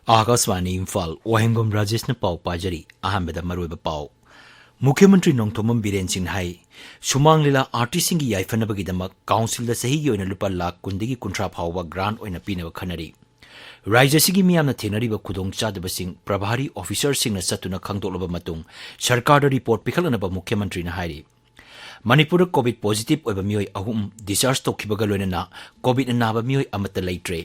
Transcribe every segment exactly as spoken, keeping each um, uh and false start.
ꯑꯥꯀꯥꯁꯕꯥꯅꯤ ꯏꯝꯐꯥꯜ, ꯋꯥꯍꯦꯡꯕꯝ ꯔꯥꯖꯦꯁꯅ ꯄꯥꯎ ꯄꯥꯖꯔꯤ꯫ ꯑꯍꯥꯟꯕꯗ ꯃꯔꯨꯑꯣꯏꯕ ꯄꯥꯎ꯫ ꯃꯨꯈ꯭ꯌ ꯃꯟꯇ꯭ꯔꯤ ꯅꯣꯡꯊꯣꯝꯕꯝ ꯕꯤꯔꯦꯟ ꯁꯤꯡꯅ ꯍꯥꯏ, ꯁꯨꯃꯥꯡ ꯂꯤꯂꯥ ꯑꯥꯔꯇꯤꯁꯁꯤꯡꯒꯤ ꯌꯥꯏꯐꯅꯕꯒꯤꯗꯃꯛ ꯀꯥꯎꯟꯁꯤꯜꯗ ꯆꯍꯤꯒꯤ ꯑꯣꯏꯅ ꯂꯨꯄꯥ ꯂꯥꯈ ꯀꯨꯟꯗꯒꯤ ꯀꯨꯟꯊ꯭ꯔꯥ ꯐꯥꯎꯕ ꯒ꯭ꯔꯥꯟ ꯑꯣꯏꯅ ꯄꯤꯅꯕ ꯈꯟꯅꯔꯤ꯫ ꯔꯥꯖ꯭ꯌꯁꯤꯒꯤ ꯃꯤꯌꯥꯝꯅ ꯊꯦꯡꯅꯔꯤꯕ ꯈꯨꯗꯣꯡꯆꯥꯗꯕꯁꯤꯡ ꯄ꯭ꯔꯚꯥꯔꯤ ꯑꯣꯐꯤꯁꯔꯁꯤꯡꯅ ꯆꯠꯇꯨꯅ ꯈꯪꯗꯣꯛꯂꯕ ꯃꯇꯨꯡ ꯁꯔꯀꯥꯔꯗ ꯔꯤꯄꯣꯔꯠ ꯄꯤꯈꯠꯂꯛꯅꯕ ꯃꯨꯈ꯭ꯌ ꯃꯟꯇ꯭ꯔꯤꯅ ꯍꯥꯏꯔꯤ꯫ ꯃꯅꯤꯄꯨꯔꯗ ꯀꯣꯚꯤꯗ ꯄꯣꯖꯤꯇꯤꯚ ꯑꯣꯏꯕ ꯃꯤꯑꯣꯏ ꯑꯍꯨꯝ ꯗꯤꯁꯆꯥꯔꯖ ꯇꯧꯈꯤꯕꯒ ꯂꯣꯏꯅꯅ ꯀꯣꯚꯤꯗꯅ ꯅꯥꯕ ꯃꯤꯑꯣꯏ ꯑꯃꯠꯇ ꯂꯩꯇ꯭ꯔꯦ꯫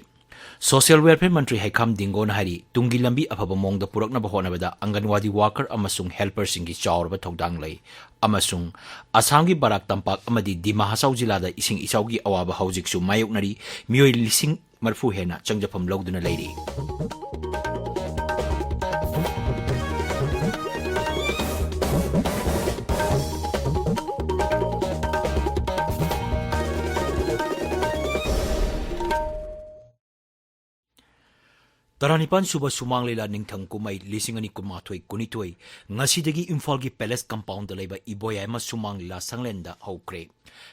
ꯁꯣꯁꯤꯌꯦꯜ ꯋꯦꯜꯐꯦꯌꯔ ꯃꯟꯇ꯭ꯔꯤ ꯍꯩꯈꯥꯝ ꯗꯤꯡꯒꯣꯅ ꯍꯥꯏꯔꯤ, ꯇꯨꯡꯒꯤ ꯂꯝꯕꯤ ꯑꯐꯕ ꯃꯑꯣꯡꯗ ꯄꯨꯔꯛꯅꯕ ꯍꯣꯠꯅꯕꯗ ꯑꯪꯒꯟꯋꯥꯗꯤ ꯋꯥꯔꯀꯔ ꯑꯃꯁꯨꯡ ꯍꯦꯜꯄꯔꯁꯤꯡꯒꯤ ꯆꯥꯎꯔꯕ ꯊꯧꯗꯥꯡ ꯂꯩ ꯑꯃꯁꯨꯡ ꯑꯁꯥꯝꯒꯤ ꯕꯔꯥꯛ ꯇꯝꯄꯥꯛ ꯑꯃꯗꯤ ꯗꯤꯃꯥ ꯍꯁꯥꯎ ꯖꯤꯂꯥꯗ ꯏꯁꯤꯡ ꯏꯆꯥꯎꯒꯤ ꯑꯋꯥꯕ ꯍꯧꯖꯤꯛꯁꯨ ꯃꯥꯌꯣꯛꯅꯔꯤ꯫ ꯃꯤꯑꯣꯏ ꯂꯤꯁꯤꯡ ꯃꯔꯤꯐꯨ ꯍꯦꯟꯅ ꯆꯪꯖꯐꯝ ꯂꯧꯗꯨꯅ ꯂꯩꯔꯤ꯫ ꯇꯔꯥꯅꯤꯄꯥꯟ ꯁꯨꯕ ꯁꯨꯃꯥꯡ ꯂꯤꯂꯥ ꯅꯤꯡꯊꯝ ꯀꯨꯝꯍꯩ ꯂꯤꯁꯤꯡ ꯑꯅꯤ ꯀꯨꯟꯃꯥꯊꯣꯏ ꯀꯨꯟꯅꯤꯊꯣꯏ ꯉꯁꯤꯗꯒꯤ ꯏꯝꯐꯥꯜꯒꯤ ꯄꯦꯂꯦꯁ ꯀꯝꯄꯥꯎꯟꯗ ꯂꯩꯕ ꯏꯕꯣꯌꯥꯏꯃ ꯁꯨꯃꯥꯡ ꯂꯤꯂꯥ ꯁꯪꯂꯦꯟꯗ ꯍꯧꯈ꯭ꯔꯦ꯫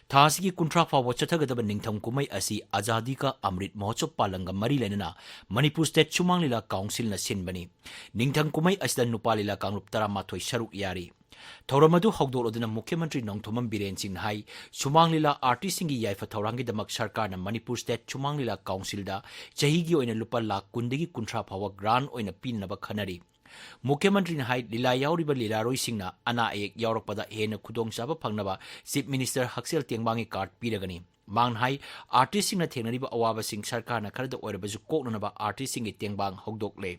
ꯊꯥ ꯑꯁꯤꯒꯤ ꯀꯨꯟꯊ꯭ꯔꯥ ꯐꯥꯎꯕ ꯆꯠꯊꯒꯗꯕ ꯅꯤꯡꯊꯝ ꯀꯨꯝꯍꯩ ꯑꯁꯤ ꯑꯖꯥꯗꯤ ꯀꯥ ꯑꯃ꯭ꯔꯤꯠ ꯃꯍꯣꯠꯁꯕ ꯄꯥꯂꯪꯒ ꯃꯔꯤ ꯂꯩꯅꯅ ꯃꯅꯤꯄꯨꯔ ꯁ꯭ꯇꯦꯠ ꯁꯨꯃꯥꯡ ꯂꯤꯂꯥ ꯀꯥꯎꯟꯁꯤꯜꯅ ꯁꯤꯟꯕꯅꯤ꯫ ꯅꯤꯡꯊꯝ ꯀꯨꯝꯍꯩ ꯑꯁꯤꯗ ꯅꯨꯄꯥ ꯂꯤꯂꯥ ꯀꯥꯡꯂꯨꯞ ꯇꯔꯥꯃꯥꯊꯣꯏ ꯁꯔꯨꯛ ꯌꯥꯔꯤ꯫ ꯊꯧꯔꯝ ꯑꯗꯨ ꯍꯧꯗꯣꯛꯂꯗꯨꯅ ꯃꯨꯈ꯭ꯌ ꯃꯟꯇ꯭ꯔꯤ ꯅꯣꯡꯊꯣꯝꯕꯝ ꯕꯤꯔꯦꯟ ꯁꯤꯡꯅ ꯍꯥꯏ, ꯁꯨꯃꯥꯡ ꯂꯤꯂꯥ ꯑꯥꯔꯇꯤꯁꯁꯤꯡꯒꯤ ꯌꯥꯏꯐ ꯊꯧꯔꯥꯡꯒꯤꯗꯃꯛ ꯁꯔꯀꯥꯔꯅ ꯃꯅꯤꯄꯨꯔ ꯁ꯭ꯇꯦꯠ ꯁꯨꯃꯥꯡ ꯂꯤꯂꯥ ꯀꯥꯎꯟꯁꯤꯜꯗ ꯆꯍꯤꯒꯤ ꯑꯣꯏꯅ ꯂꯨꯄꯥ ꯂꯥꯈ ꯀꯨꯟꯗꯒꯤ ꯀꯨꯟꯊ꯭ꯔꯥ ꯐꯥꯎꯕ ꯒ꯭ꯔꯥꯟ ꯑꯣꯏꯅ ꯄꯤꯅꯅꯕ ꯈꯟꯅꯔꯤ꯫ ꯃꯨꯈ꯭ꯌ ꯃꯟꯇ꯭ꯔꯤꯅ ꯍꯥꯏ, ꯂꯤꯂꯥ ꯌꯥꯎꯔꯤꯕ ꯂꯤꯂꯥꯔꯣꯏꯁꯤꯡꯅ ꯑꯅꯥ ꯑꯌꯦꯛ ꯌꯥꯎꯔꯛꯄꯗ ꯍꯦꯟꯅ ꯈꯨꯗꯣꯡꯆꯥꯕ ꯐꯪꯅꯕ ꯆꯤꯐ ꯃꯤꯅꯤꯁꯇꯔ ꯍꯛꯁꯦꯜ ꯇꯦꯡꯕꯥꯡꯒꯤ ꯀꯥꯔꯗ ꯄꯤꯔꯒꯅꯤ꯫ ꯃꯍꯥꯛꯅ ꯍꯥꯏ, ꯑꯥꯔꯇꯤꯁꯁꯤꯡꯅ ꯊꯦꯡꯅꯔꯤꯕ ꯑꯋꯥꯕꯁꯤꯡ ꯁꯔꯀꯥꯔꯅ ꯈꯔꯗ ꯑꯣꯏꯔꯕꯁꯨ ꯀꯣꯛꯅꯅꯕ ꯑꯥꯔꯇꯤꯁꯁꯤꯡꯒꯤ ꯇꯦꯡꯕꯥꯡ ꯍꯧꯗꯣꯛꯂꯦ꯫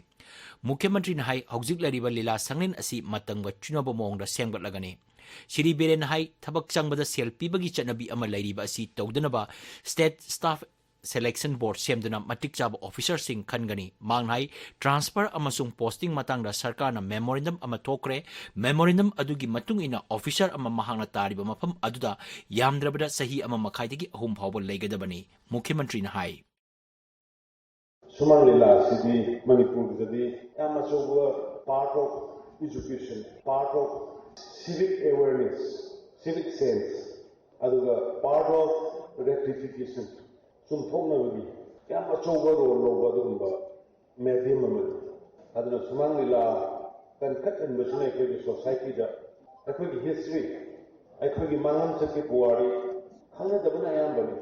ꯃꯨꯈ꯭ꯌ ꯃꯟꯇ꯭ꯔꯤꯅ ꯍꯥꯏ, ꯍꯧꯖꯤꯛ ꯂꯩꯔꯤꯕ ꯂꯤꯂꯥ ꯁꯪꯂꯦꯟ ꯑꯁꯤ ꯃꯇꯝꯒ ꯆꯨꯅꯕ ꯃꯑꯣꯡꯗ ꯁꯦꯝꯒꯠꯂꯒꯅꯤ꯫ ꯁ꯭ꯔꯤ ꯕꯤꯔꯦꯟꯅ ꯍꯥꯏ, ꯊꯕꯛ ꯆꯪꯕꯗ ꯁꯦꯜ ꯄꯤꯕꯒꯤ ꯆꯠꯅꯕꯤ ꯑꯃ ꯂꯩꯔꯤꯕ ꯑꯁꯤ ꯇꯧꯗꯅꯕ ꯁ꯭ꯇꯦꯠ ꯁ꯭ꯇꯥꯐ ꯁꯦꯂꯦꯛꯁꯟ ꯕꯣꯔꯗ ꯁꯦꯝꯗꯨꯅ ꯃꯇꯤꯛ ꯆꯥꯕ ꯑꯣꯐꯤꯁꯔꯁꯤꯡ ꯈꯟꯒꯅꯤ꯫ ꯃꯍꯥꯛꯅ ꯍꯥꯏ, ꯇ꯭ꯔꯥꯟꯁꯐꯔ ꯑꯃꯁꯨꯡ ꯄꯣꯁꯇꯤꯡ ꯃꯇꯥꯡꯗ ꯁꯔꯀꯥꯔꯅ ꯃꯦꯃꯣꯔꯦꯟꯗꯝ ꯑꯃ ꯊꯣꯛꯈ꯭ꯔꯦ꯫ ꯃꯦꯃꯣꯔꯦꯟꯗꯝ ꯑꯗꯨꯒꯤ ꯃꯇꯨꯡ ꯏꯟꯅ ꯑꯣꯐꯤꯁꯔ ꯑꯃ ꯃꯍꯥꯛꯅ ꯇꯥꯔꯤꯕ ꯃꯐꯝ ꯑꯗꯨꯗ ꯌꯥꯝꯗ꯭ꯔꯕꯗ ꯆꯍꯤ ꯑꯃ ꯃꯈꯥꯏꯗꯒꯤ ꯑꯍꯨꯝ ꯐꯥꯎꯕ ꯂꯩꯒꯗꯕꯅꯤ, ꯃꯨꯈ꯭ꯌ ꯃꯟꯇ꯭ꯔꯤꯅ ꯍꯥꯏ꯫ ꯁꯨꯃꯥꯡ ꯂꯤꯂꯥ ꯑꯁꯤꯗꯤ ꯃꯅꯤꯄꯨꯔꯒꯤꯗꯗꯤ ꯌꯥꯝ ꯑꯆꯧꯕ part of education, part of civic awareness, civic sense, ꯑꯗꯨꯒ part of rectification, ꯆꯨꯝꯊꯣꯛꯅꯕꯒꯤ ꯌꯥꯝ ꯑꯆꯧꯕ ꯔꯣꯜ ꯂꯧꯕ ꯑꯗꯨꯒꯨꯝꯕ ꯃꯦꯗꯤꯌꯝ ꯑꯃ ꯑꯗꯨꯅ ꯁꯨꯃꯥꯡ ꯂꯤꯂꯥ ꯀꯟꯈꯠꯍꯟꯕꯁꯤꯅ ꯑꯩꯈꯣꯏꯒꯤ ꯁꯣꯁꯥꯏꯇꯤꯗ ꯑꯩꯈꯣꯏꯒꯤ ꯍꯤꯁꯇ꯭ꯔꯤ, ꯑꯩꯈꯣꯏꯒꯤ ꯃꯥꯡꯂꯝꯆꯠꯀꯤ ꯄꯨꯋꯥꯔꯤ ꯈꯪꯅꯗꯕꯅ ꯑꯌꯥꯝꯕꯅꯤ꯫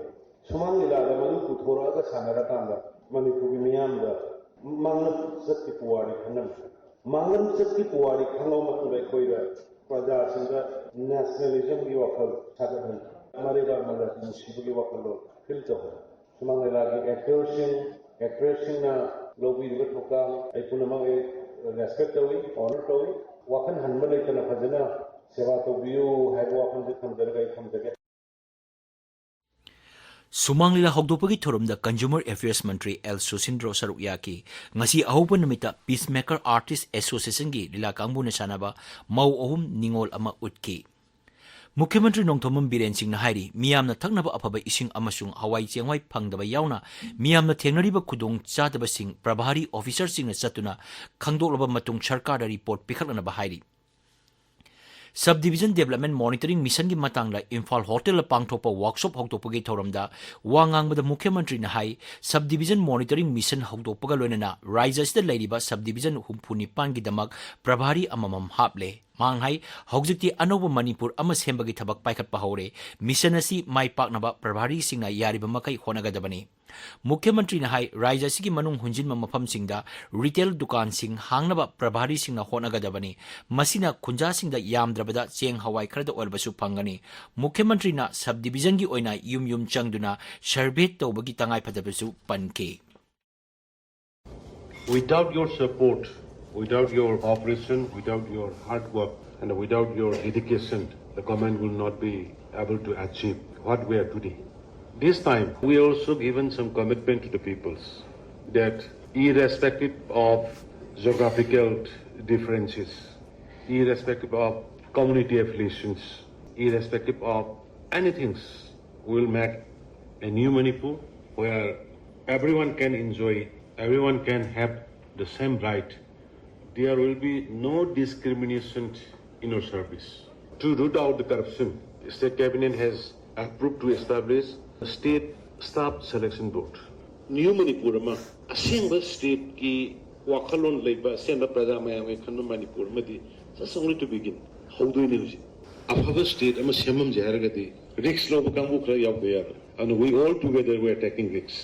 ꯁꯨꯃꯥꯡ ꯂꯤꯂꯥꯗ ꯃꯗꯨ ꯄꯨꯊꯣꯔꯛꯑꯒ ꯁꯥꯟꯅꯔꯀꯥꯟꯗ ꯃꯅꯤꯄꯨꯔꯒꯤ ꯃꯤꯌꯥꯝꯗ ꯃꯥꯡꯂꯝꯆꯠꯀꯤ ꯄꯨꯋꯥꯔꯤ ꯈꯪꯍꯟꯕ꯫ ꯃꯥꯡꯂꯝꯆꯠꯀꯤ ꯄꯨꯋꯥꯔꯤ ꯈꯪꯉꯕ ꯃꯇꯨꯡꯗ ꯑꯩꯈꯣꯏꯗ ꯄ꯭ꯔꯖꯥꯁꯤꯡꯗ ꯅꯦꯁꯅꯦꯂꯤꯖꯝꯒꯤ ꯋꯥꯈꯜ ꯁꯥꯒꯠꯍꯟꯕ, ꯃꯔꯩꯕꯥꯛ ꯃꯔꯥꯏ ꯅꯨꯡꯁꯤꯕꯒꯤ ꯋꯥꯈꯜꯂꯣꯟ ꯐꯤꯜ ꯇꯧꯍꯟꯕ꯫ ꯁꯨꯃꯥꯡ ꯂꯤꯂꯥꯒꯤ ꯑꯦꯛꯇꯔꯁꯤꯡ, ꯑꯦꯛꯇ꯭ꯔꯦꯁꯁꯤꯡꯅ ꯂꯧꯕꯤꯔꯤꯕ ꯊꯧꯗꯥꯡ ꯑꯩ ꯄꯨꯝꯅꯃꯛ ꯑꯩ ꯔꯦꯁꯄꯦꯛ ꯇꯧꯏ, ꯑꯣꯅꯔ ꯇꯧꯏ꯫ ꯋꯥꯈꯜ ꯍꯟꯕ ꯂꯩꯇꯅ ꯐꯖꯅ ꯁꯦꯕꯥ ꯇꯧꯕꯤꯌꯨ ꯍꯥꯏꯕ ꯋꯥꯐꯝꯁꯦ ꯊꯝꯖꯔꯒ ꯑꯩ ꯊꯝꯖꯒꯦ꯫ ꯁꯨꯃꯥꯡ ꯂꯤꯂꯥ ꯍꯧꯗꯣꯛꯄꯒꯤ ꯊꯧꯔꯝꯗ ꯀꯟꯖꯨꯃꯔ ꯑꯦꯐꯤꯌꯔꯁ ꯃꯟꯇ꯭ꯔꯤ ꯑꯦꯜ ꯁꯨꯁꯤꯟꯗ꯭ꯔꯣ ꯁꯔꯨꯛ ꯌꯥꯈꯤ꯫ ꯉꯁꯤ ꯑꯍꯧꯕ ꯅꯨꯃꯤꯠꯇ ꯄꯤꯁꯃꯦꯀꯔ ꯑꯥꯔꯇꯤꯁ ꯑꯦꯁꯣꯁꯤꯌꯦꯁꯟꯒꯤ ꯂꯤꯂꯥ ꯀꯥꯡꯕꯨꯅ ꯁꯥꯟꯅꯕ ꯃꯧ ꯑꯍꯨꯝ ꯅꯤꯉꯣꯜ ꯑꯃ ꯎꯠꯈꯤ꯫ ꯃꯨꯈ꯭ꯌ ꯃꯟꯇ꯭ꯔꯤ ꯅꯣꯡꯊꯣꯝꯕꯝ ꯕꯤꯔꯦꯟ ꯁꯤꯡꯅ ꯍꯥꯏꯔꯤ, ꯃꯤꯌꯥꯝꯅ ꯊꯛꯅꯕ ꯑꯐꯕ ꯏꯁꯤꯡ ꯑꯃꯁꯨꯡ ꯍꯋꯥꯏ ꯆꯦꯡꯋꯥꯏ ꯐꯪꯗꯕ ꯌꯥꯎꯅ ꯃꯤꯌꯥꯝꯅ ꯊꯦꯡꯅꯔꯤꯕ ꯈꯨꯗꯣꯡ ꯆꯥꯗꯕꯁꯤꯡ ꯄ꯭ꯔꯚꯥꯔꯤ ꯑꯣꯐꯤꯁꯔꯁꯤꯡꯅ ꯆꯠꯇꯨꯅ ꯈꯪꯗꯣꯛꯂꯕ ꯃꯇꯨꯡ ꯁꯔꯀꯥꯔꯗ ꯔꯤꯄꯣꯔꯠ ꯄꯤꯈꯠꯂꯛꯅꯕ ꯍꯥꯏꯔꯤ꯫ ꯁꯕ ꯗꯤꯚꯤꯖꯟ ꯗꯦꯕꯂꯞꯃꯦꯟ ꯃꯣꯅꯤꯇꯔꯤꯡ ꯃꯤꯁꯟꯒꯤ ꯃꯇꯥꯡꯗ ꯏꯝꯐꯥꯜ ꯍꯣꯇꯦꯜꯗ ꯄꯥꯡꯊꯣꯛꯄ ꯋꯥꯔꯛꯁꯣꯞ ꯍꯧꯗꯣꯛꯄꯒꯤ ꯊꯧꯔꯝꯗ ꯋꯥ ꯉꯥꯡꯕꯗ ꯃꯨꯈ꯭ꯌ ꯃꯟꯇ꯭ꯔꯤꯅ ꯍꯥꯏ, ꯁꯕ ꯗꯤꯚꯤꯖꯟ ꯃꯣꯅꯤꯇꯔꯤꯡ ꯃꯤꯁꯟ ꯍꯧꯗꯣꯛꯄꯒ ꯂꯣꯏꯅꯅ ꯔꯥꯖ꯭ꯌ ꯑꯁꯤꯗ ꯂꯩꯔꯤꯕ ꯁꯕ ꯗꯤꯚꯤꯖꯟ ꯍꯨꯝꯐꯨ ꯅꯤꯄꯥꯟꯒꯤꯗꯃꯛ ꯄ꯭ꯔꯚꯥꯔꯤ ꯑꯃꯃꯝ ꯍꯥꯞꯂꯦ꯫ ꯃꯍꯥꯛꯅ ꯍꯥꯏ, ꯍꯧꯖꯤꯛꯇꯤ ꯑꯅꯧꯕ ꯃꯅꯤꯄꯨꯔ ꯑꯃ ꯁꯦꯝꯕꯒꯤ ꯊꯕꯛ ꯄꯥꯏꯈꯠꯄ ꯍꯧꯔꯦ꯫ ꯃꯤꯁꯟ ꯑꯁꯤ ꯃꯥꯏ ꯄꯥꯛꯅꯕ ꯄ꯭ꯔꯚꯥꯔꯤꯁꯤꯡꯅ ꯌꯥꯔꯤꯕ ꯃꯈꯩ ꯍꯣꯠꯅꯒꯗꯕꯅꯤ꯫ ꯃꯨꯈ꯭ꯌ ꯃꯟꯇ꯭ꯔꯤꯅ ꯍꯥꯏ, ꯔꯥꯖ꯭ꯌ ꯑꯁꯤꯒꯤ ꯃꯅꯨꯡ ꯍꯨꯟꯖꯤꯟꯕ ꯃꯐꯝꯁꯤꯡꯗ ꯔꯤꯇꯦꯜ ꯗꯨꯀꯥꯟꯁꯤꯡ ꯍꯥꯡꯅꯕ ꯄ꯭ꯔꯚꯥꯔꯤꯁꯤꯡꯅ ꯍꯣꯠꯅꯒꯗꯕꯅꯤ꯫ ꯃꯁꯤꯅ ꯈꯨꯟꯖꯥꯁꯤꯡꯗ ꯌꯥꯝꯗ꯭ꯔꯕꯗ ꯆꯦꯡ ꯍꯋꯥꯏ ꯈꯔꯗ ꯑꯣꯏꯔꯕꯁꯨ ꯐꯪꯒꯅꯤ꯫ ꯃꯨꯈ꯭ꯌ ꯃꯟꯇ꯭ꯔꯤꯅ ꯁꯕ ꯗꯤꯚꯤꯖꯟꯒꯤ ꯑꯣꯏꯅ ꯌꯨꯝ ꯌꯨꯝ ꯆꯪꯗꯨꯅ ꯁꯔꯚꯦ ꯇꯧꯕꯒꯤ ꯇꯉꯥꯏꯐꯗꯕꯁꯨ ꯄꯟꯈꯤ꯫ Without your support, without your cooperation, without your hard work, and without your dedication, the government will not be able to achieve what we are today. This time, we also given some commitment to the peoples that irrespective of geographical differences, irrespective of community affiliations, irrespective of anything, we will make a new Manipur where everyone can enjoy it, everyone can have the same right. There will be no discrimination in our service. To root out the corruption, the state cabinet has approved to establish a state staff selection board. New Manipur ꯑꯃ ꯑꯁꯦꯡꯕ stateꯀꯤ ꯋꯥꯈꯜꯂꯣꯟ ꯂꯩꯕ ꯑꯁꯦꯡꯕ ꯄ꯭ꯔꯖꯥ ꯃꯌꯥꯝꯒꯤ ꯈꯟꯕ ꯃꯅꯤꯄꯨꯔ ꯑꯃꯗꯤ just only to begin, ꯍꯧꯗꯣꯏꯅꯦ ꯍꯧꯖꯤꯛ꯫ ꯑꯐꯕ state ꯑꯃ ꯁꯦꯝꯃꯝꯁꯦ ꯍꯥꯏꯔꯒꯗꯤ risk ꯂꯧꯕ ꯀꯥꯡꯕꯨ ꯈꯔ ꯌꯥꯎꯗ ꯌꯥꯔꯣꯏ꯫ ꯑꯗꯨꯅ we all together we are taking risks.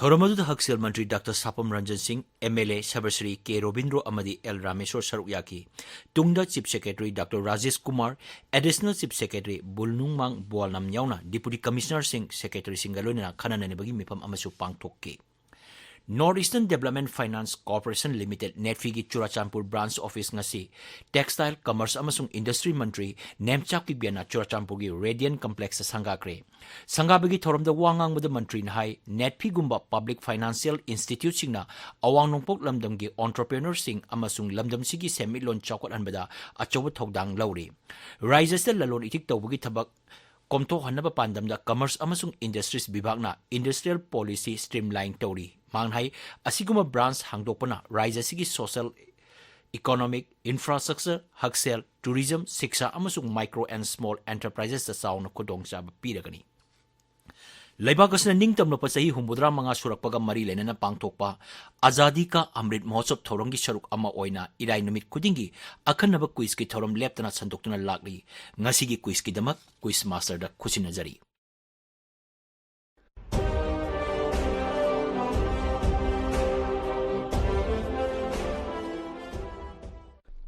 ꯊꯧꯔꯝ ꯑꯗꯨꯗ ꯍꯛꯁꯦꯜ ꯃꯟꯇ꯭ꯔꯤ doctor Sapam Ranjan Singh, M L A ꯁꯕꯁ꯭ꯔꯤ ꯀꯦ ꯔꯣꯕꯤꯟꯗ꯭ꯔꯣ ꯑꯃꯗꯤ ꯑꯦꯜ ꯔꯥꯃꯦꯁꯣꯔ ꯁꯔꯨꯛ ꯌꯥꯈꯤ꯫ ꯇꯨꯡꯗ chief secretary doctor Rajesh Kumar, additional chief secretary ꯕꯨꯜꯅꯨꯡꯃꯥꯡ ꯕꯣꯜꯅꯝ ꯌꯥꯎꯅ ꯗꯤꯄꯨꯇꯤ ꯀꯃꯤꯁꯅꯔꯁꯤꯡ, ꯁꯦꯀ꯭ꯔꯦꯇꯔꯤꯁꯤꯡꯒ ꯂꯣꯏꯅꯅ ꯈꯟꯅ ꯅꯩꯅꯕꯒꯤ ꯃꯤꯐꯝ ꯑꯃꯁꯨ ꯄꯥꯡꯊꯣꯛꯈꯤ꯫ North eastern development finance corporation limited, ꯅꯦꯠꯐꯤꯒꯤ ꯆꯨꯔꯥꯆꯥꯟꯄꯨꯔ ꯕ꯭ꯔꯥꯟꯁ ꯑꯣꯐꯤꯁ ꯉꯁꯤ ꯇꯦꯛꯁꯇꯥꯏꯜ, ꯀꯃꯔꯁ ꯑꯃꯁꯨꯡ ꯏꯟꯗꯁꯇ꯭ꯔꯤ ꯃꯟꯇ꯭ꯔꯤ ꯅꯦꯝꯆꯥꯛ ꯀꯤꯞꯒꯦꯟꯅ ꯆꯨꯔꯥꯆꯥꯟꯄꯨꯔꯒꯤ ꯔꯦꯗꯤꯌꯟ ꯀꯝꯄ꯭ꯂꯦꯛꯁꯇ ꯁꯪꯒꯥꯈ꯭ꯔꯦ꯫ ꯁꯪꯒꯥꯕꯒꯤ ꯊꯧꯔꯝꯗ ꯋꯥ ꯉꯥꯡꯕꯗ ꯃꯟꯇ꯭ꯔꯤꯅ ꯍꯥꯏ, ꯅꯦꯠꯐꯤꯒꯨꯝꯕ ꯄꯕ꯭ꯂꯤꯛ ꯐꯥꯏꯅꯥꯟꯁꯤꯌꯦꯜ ꯏꯟꯁꯇꯤꯇ꯭ꯌꯨꯠꯁꯤꯡꯅ ꯑꯋꯥꯡ ꯅꯣꯡꯄꯣꯛ ꯂꯝꯗꯝꯒꯤ ꯑꯣꯟꯇꯔꯄ꯭ꯔꯦꯅꯔꯁꯤꯡ ꯑꯃꯁꯨꯡ ꯂꯝꯗꯝꯁꯤꯒꯤ ꯁꯦꯟꯃꯤꯠꯂꯣꯟ ꯆꯥꯎꯈꯠꯍꯟꯕꯗ ꯑꯆꯧꯕ ꯊꯧꯗꯥꯡ ꯂꯧꯔꯤ꯫ ꯔꯥꯏꯖ꯭ꯌ ꯑꯁꯤꯗ ꯂꯂꯣꯟ ꯏꯇꯤꯛ ꯇꯧꯕꯒꯤ ꯊꯕꯛ ꯀꯣꯝꯊꯣꯛꯍꯟꯅꯕ ꯄꯥꯟꯗꯝꯗ ꯀꯃꯔꯁ ꯑꯃꯁꯨꯡ ꯏꯟꯗꯁꯇ꯭ꯔꯤꯁ ꯕꯤꯚꯥꯒꯅ ꯏꯟꯗꯁꯇ꯭ꯔꯤꯌꯦꯜ ꯄꯣꯂꯤꯁꯤ ꯁ꯭ꯇ꯭ꯔꯤꯝꯂꯥꯏꯟ ꯇꯧꯔꯤ꯫ ꯃꯍꯥꯛꯅ ꯍꯥꯏ, ꯑꯁꯤꯒꯨꯝꯕ ꯕ꯭ꯔꯥꯟꯁ ꯍꯥꯡꯗꯣꯛꯄꯅ ꯔꯥꯏꯖ꯭ꯌ ꯑꯁꯤꯒꯤ ꯁꯣꯁꯤꯌꯦꯜ, ꯏꯀꯣꯅꯣꯃꯤꯛ, ꯏꯟꯐ꯭ꯔꯥꯁ꯭ꯇ꯭ꯔꯛꯆꯔ, ꯍꯛꯁꯦꯜ, ꯇꯨꯔꯤꯖꯝ, ꯁꯤꯛꯁꯥ ꯑꯃꯁꯨꯡ ꯃꯥꯏꯀ꯭ꯔꯣ ꯑꯦꯟ ꯁ꯭ꯃꯣꯜ ꯑꯦꯟꯇꯔꯄ꯭ꯔꯥꯏꯖꯦꯁꯇ ꯆꯥꯎꯅ ꯈꯨꯗꯣꯡꯆꯥꯕ ꯄꯤꯔꯒꯅꯤ꯫ ꯂꯩꯕꯥꯛ ꯑꯁꯤꯅ ꯅꯤꯡꯇꯝꯂꯛꯄ ꯆꯍꯤ ꯍꯨꯝꯐꯨꯇꯔꯥ ꯃꯉꯥ ꯁꯨꯔꯛꯄꯒ ꯃꯔꯤ ꯂꯩꯅꯅ ꯄꯥꯡꯊꯣꯛꯄ ꯑꯖꯥꯗꯤ ꯀꯥ ꯑꯃ꯭ꯔꯤꯠ ꯃꯍꯣꯠꯁꯕ ꯊꯧꯔꯝꯒꯤ ꯁꯔꯨꯛ ꯑꯃ ꯑꯣꯏꯅ ꯏꯔꯥꯏ ꯅꯨꯃꯤꯠ ꯈꯨꯗꯤꯡꯒꯤ ꯑꯈꯟꯅꯕ ꯀ꯭ꯋꯤꯖꯀꯤ ꯊꯧꯔꯝ ꯂꯦꯞꯇꯅ ꯁꯟꯗꯣꯛꯇꯨꯅ ꯂꯥꯛꯂꯤ꯫ ꯉꯁꯤꯒꯤ ꯀ꯭ꯋꯤꯖꯀꯤꯗꯃꯛ ꯀ꯭ꯋꯤꯖ ꯃꯥꯁꯇꯔꯗ ꯈꯨꯠꯁꯤꯟꯅꯖꯔꯤ꯫